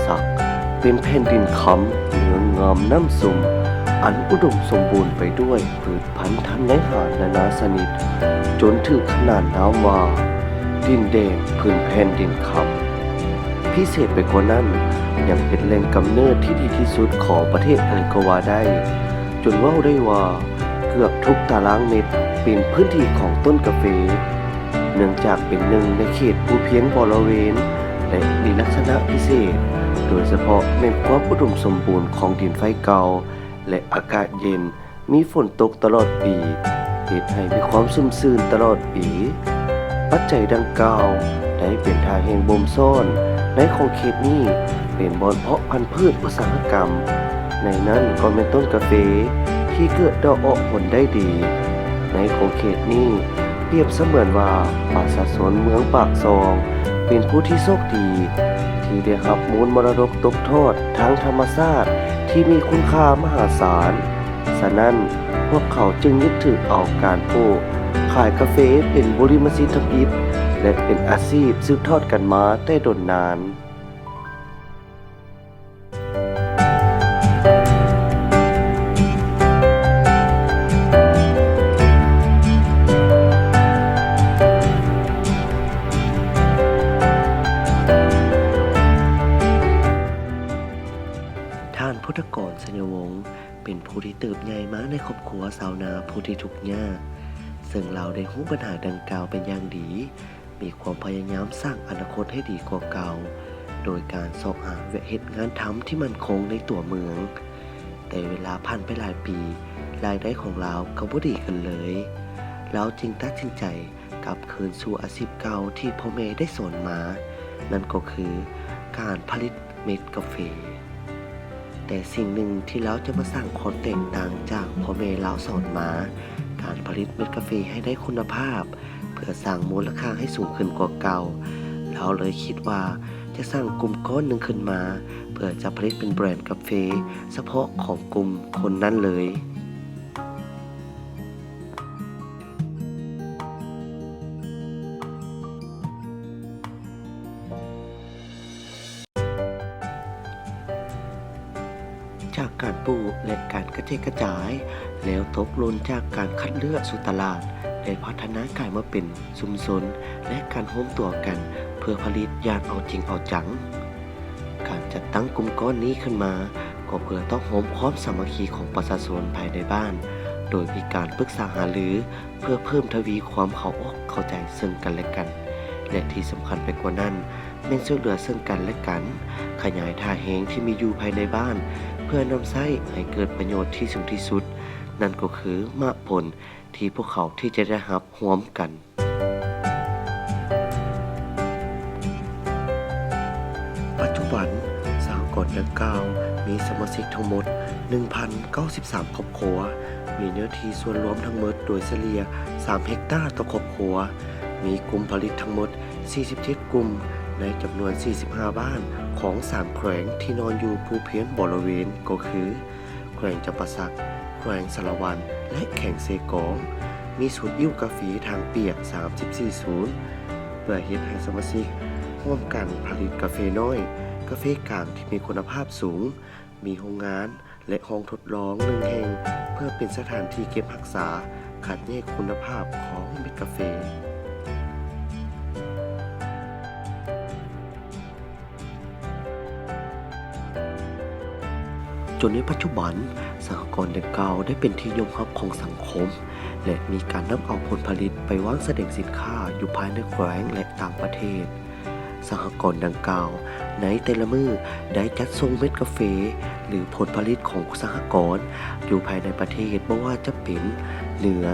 ສັກ ເປັນແຜ່ນດິນຄຳ ເມືອງງາມນ້ຳຊຸມ ອັນອຸດົມສົມບູນໄປດ້ວຍພືດພັນທັນໃນຫານນານາຊະນິດ ຈົນຖືກຂນານນາມວ່າ ດິນແດງພື້ນແຜ່ນດິນຄຳ. ພິເສດໄປກວ່ານັ້ນ ຍັງເປັນແຫຼ່ງກຳເນີດທີ່ດີທີ່ສຸດຂອງປະເທດເລີຍກໍວ່າໄດ້, ຈົນເວົ້າໄດ້ວ່າເກືອບທຸກຕາລາງເມັດເປັນພື້ນທີ່ຂອງຕົ້ນກາເຟ, ເນື່ອງຈາກເປັນໜຶ່ງໃນເຂດພູພຽງບໍລະເວນ ແລະ ມີລັກສະນະພິເສດ, ໂດຍສະເພາະແມ່ນຄວາມອຸດົມສົມບູນຂອງດິນໄຟເກົ່າ ແລະ ອາກາດເຢັນ, ມີຝົນຕົກຕະຫຼອດປີ, ເຮັດໃຫ້ມີຄວາມຊຸ່ມຊື່ນຕະຫຼອດປີ. ປັດໄຈດັ່ງກ່າວໄດ້ເປັນທ່າແຮງບົ່ມຊ້ອນໃນຂົງເຂດນີ້ ເປັນບ່ອນເພາະພັນພືດອຸດສາຫະກຳ, ໃນນັ້ນກໍແມ່ນຕົ້ນກາເຟທີ່ເກີດດອກອອກຜົນໄດ້ດີ. ໃນຂົງເຂດນີ້ປຽບສະເໝືອນວ່າປະຊາຊົນເມືອງປາກຊ່ອງເປັນຜູ້ທີ່ໂຊກດີ ທີ່ໄດ້ຮັບມູນມໍລະດົກຕົກທອດທາງທຳມະຊາດທີ່ມີຄຸນຄ່າມະຫາສານ. ສະນັ້ນ, ພວກເຂົາຈຶ່ງຍຶດຖືເອົາການປູກຂາຍກາເຟເປັນບຸລິມະສິດທຳອິດ ແລະ ເປັນອາຊີບສືບທອດກັນມາແຕ່ດົນນານ. ທ່ານ ພຸດທະກອນ ໄຊຍະວົງ ເປັນຜູ້ທີ່ເຕີບໃຫຍ່ມາໃນຄອບຄົວຊາວນາຜູ້ທີ່ທຸກຍາກ, ເຊິ່ງລາວໄດ້ຮູ້ບັນຫາດັ່ງກ່າວເປັນຢ່າງດີ, ມີຄວາມພະຍາຍາມສ້າງອະນາຄົດໃຫ້ດີກວ່າເກົ່າ ໂດຍການຊອກຫາວຽກເຮັດງານທຳທີ່ໝັ້ນຄົງໃນຕົວເມືອງ. ແຕ່ເວລາຜ່ານໄປຫຼາຍປີ, ລາຍໄດ້ຂອງລາວກໍບໍ່ດີຂຶ້ນເລີຍ. ລາວຈຶ່ງຕັດສິນໃຈ ກັບຄືນສູ່ອາຊີບເກົ່າທີ່ພໍ່ແມ່ໄດ້ສອນມາ, ນັ້ນກໍຄືການຜະລິດເມັດກາເຟ. ແຕ່ສິ່ງໜຶ່ງທີ່ລາວຈະມາສ້າງຄວາມແຕກຕ່າງຈາກພໍ່ແມ່ລາວສອນມາ, ການຜະລິດເມັດກາເຟໃຫ້ໄດ້ຄຸນນະພາບ ເພື່ອສ້າງມູນລະຄ່າໃຫ້ສູງຂຶ້ນກວ່າເກົ່າ. ລາວເລີຍຄິດວ່າຈະສ້າງກຸ່ມກ້ອນໜຶ່ງຂຶ້ນມາ ເພື່ອຈະຜະລິດເປັນແບຣນກາເຟສະເພາະຂອງກຸ່ມຄົນນັ້ນເລີຍ. ຈາກການປູກ ແລະ ການກະແຈກກະຈາຍ, ແລ້ວຕົກຫຼົ່ນຈາກການຄັດເລືອກສູ່ຕະຫຼາດ, ໄດ້ພັດທະນາກາຍມາເປັນຊຸມຊົນ ແລະ ການຮວມຕົວກັນເພື່ອຜະລິດຢ່າງເອົາຈິງເອົາຈັງ. ການຈັດຕັ້ງກຸ່ມກ້ອນນີ້ຂຶ້ນມາ ກໍເພື່ອຕ້ອງໂຮມຄວາມສາມັກຄີຂອງປະຊາຊົນພາຍໃນບ້ານ, ໂດຍມີການປຶກສາຫາລືເພື່ອເພີ່ມທະວີຄວາມເຂົ້າອົກເຂົ້າໃຈເຊິ່ງກັນແລະກັນ ແລະ ທີ່ສຳຄັນໄປກວ່ານັ້ນ ແມ່ນຊ່ວຍເຫຼືອເຊິ່ງກັນແລະກັນ, ຂະຫຍາຍທ່າແຮງທີ່ມີຢູ່ພາຍໃນບ້ານ ເພື່ອນຳໃຊ້ໃຫ້ເກີດປະໂຫຍດທີ່ສູງທີ່ສຸດ, ນັ້ນກໍຄືໝາກຜົນ ທີ່ພວກເຂົາທີ່ຈະໄດ້ຮັບຮ່ວມກັນ. ປັດຈຸບັນ, ສະຫະກອນດັ່ງກ່າວມີສະມາຊິກທັງໝົດ ໜຶ່ງພັນເກົ້າສິບສາມ ຄອບຄົວ, ມີເນື້ອທີ່ສ່ວນລວມທັງໝົດໂດຍສະເລ່ຍ ສາມ ເຮັກຕາຕໍ່ຄອບຄົວ, ມີກຸ່ມຜະລິດທັງໝົດ ສີ່ສິບເຈັດ ກຸ່ມ ໃນຈຳນວນ ສີ່ສິບຫ້າ ບ້ານຂອງ ສາມ ແຂວງທີ່ນອນຢູ່ພູພຽງບໍລະເວນ ກໍຄື ແຂວງຈຳປາສັກ, ແຂວງສາລະວັນ ແລະ ແຂວງເຊກອງ, ມີສູນອິ້ວກາເຟທາງປຽກ ສາມສິບສີ່ ສູນ ເພື່ອເຮັດໃຫ້ສະມາຊິກຮ່ວມກັນຜະລິດກາເຟນ້ອຍ, ກາເຟກາງທີ່ມີຄຸນນະພາບສູງ, ມີໂຮງງານ ແລະ ຫ້ອງທົດລອງ ໜຶ່ງ ແຫ່ງ ເພື່ອເປັນສະຖານທີ່ເກັບຮັກສາ, ຄັດແຍກຄຸນນະພາບຂອງເມັດກາເຟ. ຈົນໃນປັດຈຸບັນ, ສະຫະກອນດັ່ງກ່າວໄດ້ເປັນທີ່ຍອມຮັບຂອງສັງຄົມ ແລະ ມີການນຳເອົາຜົນຜະລິດໄປວາງສະແດງສິນຄ້າຢູ່ພາຍໃນແຂວງ ແລະ ຕ່າງປະເທດ. ສະຫະກອນດັ່ງກ່າວໃນແຕ່ລະມື້ໄດ້ຈັດສົ່ງເມັດກາເຟ ຫຼື ຜົນຜະລິດຂອງສະຫະກອນຢູ່ພາຍໃນປະເທດ ບໍ່ວ່າຈະເປັນເໜືອ,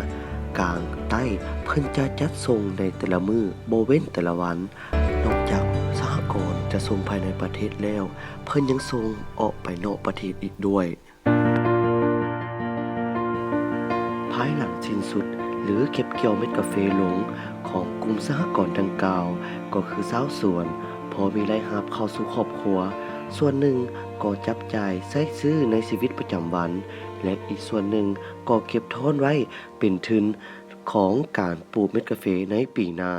ກາງ, ໃຕ້, ເພິ່ນຈະຈັດສົ່ງໃນແຕ່ລະມື້ບໍ່ເວັ້ນແຕ່ລະວັນ. ນອກຈາກສະຫະກອນຈະສົ່ງພາຍໃນປະເທດແລ້ວ, ເພິ່ນຍັງສົ່ງອອກໄປນອກປະເທດອີກດ້ວຍ. ພາຍຫຼັງສິ້ນສຸດ ຫຼື ເກັບກ່ຽວເມັດກາເຟລົງຂອງກຸ່ມສະຫະກອນດັ່ງກ່າວ, ກໍຄືຊາວສວນພໍມີລາຍຮັບເຂົ້າສູ່ຄອບຄົວ, ສ່ວນໜຶ່ງກໍຈັບຈ່າຍໃຊ້ຊື້ໃນຊີວິດປະຈຳວັນ ແລະ ອີກສ່ວນໜຶ່ງກໍເກັບທ້ອນໄວ້ເປັນທຶນຂອງການປູກເມັດກາເຟໃນປີໜ້າ.